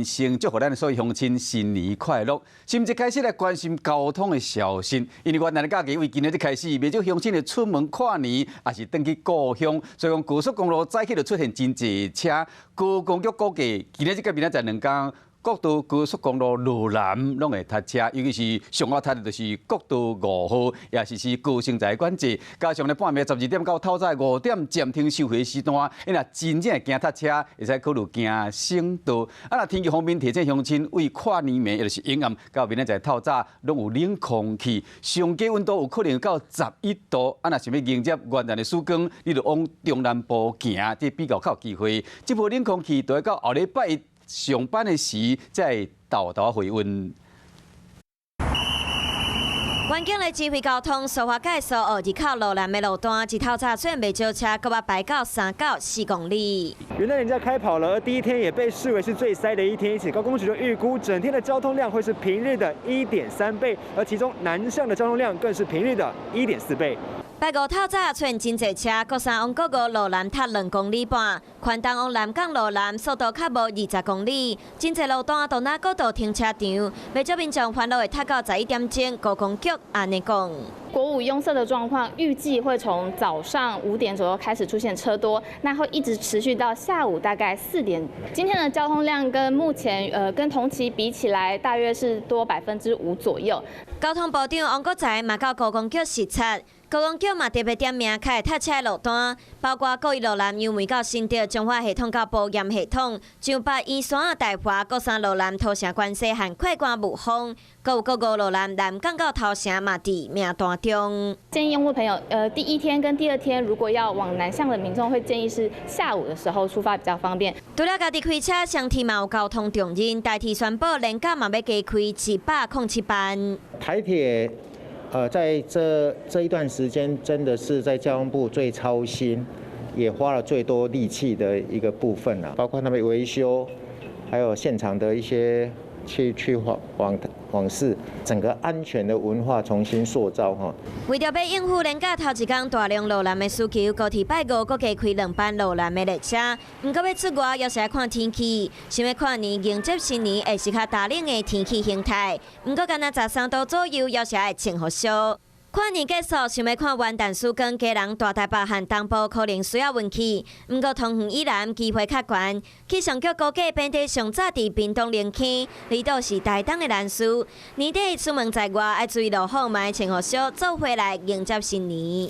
先祝福咱所有鄉親新年快樂。甚至開始來關心交通的消息，因為元旦的假期為今仔日開始，袂少鄉親會出門跨年，抑是轉去故鄉，所以講高速公路早起就出現真濟車。高公局估計，今仔日到明仔載2工，國道高速公路羅南攏會塞車，尤其是上愛塞的就是國道5號，也是高升在管制。加上咧半暝12點到透早5點暫停收費時段，你若真正會驚塞車，會使考慮行省道。啊，若天氣方面提醒鄉親，為跨年暝，也就是永暗到明仔載透早，攏有冷空氣，上低溫度有可能到11度。啊，若想欲迎接元旦的曙光，你就往中南部行，這比較較有機會。這波冷空氣就會到後禮拜一上班的時，才會沓沓回溫。員警來指揮交通，蘇花改蘇澳入口羅南的路段，一透早雖然袂少車，閣捌排到3到4公里。元旦連假開跑了，而第一天也被視為是最塞的一天。因此，高公局就預估整天的交通量會是平日的1.3倍，而其中南向的交通量更是平日的1.4倍。拜五透早出現真濟車，國三往國五羅南塞2公里半，寬東往南港羅南速度較無20公里，真濟路段都若國道停車場，袂少民眾煩惱會塞到11點鐘。高公局按呢講。國五擁塞的狀況預計會從早上5點左右開始出現車多，那會一直持續到下午大概4點。今天的交通量跟目前跟同期比起來，大約是多5%左右。交通部長王國材嘛到高公局視察。高公局嘛特別點名較會塞車的路段，包括國一羅南楊梅到新竹彰化系統到埔鹽系統、彰北圓山大華國三羅南頭城關西和快官霧峰，閣有國五羅南南港到頭城嘛佇名單中。建議用戶朋友，第一天跟第二天如果要往南向的民眾，會建議是下午的時候出發比較方便。除了家己開車，雙鐵嘛有交通重任，台鐵宣布連假嘛欲加開107班。台鐵。在這一段時間，真的是在交通部最操心，也花了最多力氣的一個部分啦，包括他們維修，還有現場的一些去往事，整個安全的文化重新塑造哈。為著欲應付連假頭一工大量羅南的需求，高鐵拜五閣加開兩班羅南的列車。毋過欲出外，猶是愛看天氣。想欲跨年迎接新年，會是較焦冷的天氣形態。毋過干焦13度左右，猶是愛穿予俗。跨年結束，想欲看元旦曙光，家人大台北和東部可能需要運氣。毋過桃園以南機會較懸。氣象局估計，平地上早佇屏東林坑，離島是台東的蘭嶼。年底出門在外，愛注意落雨，嘛愛穿予俗，做伙來迎接新年。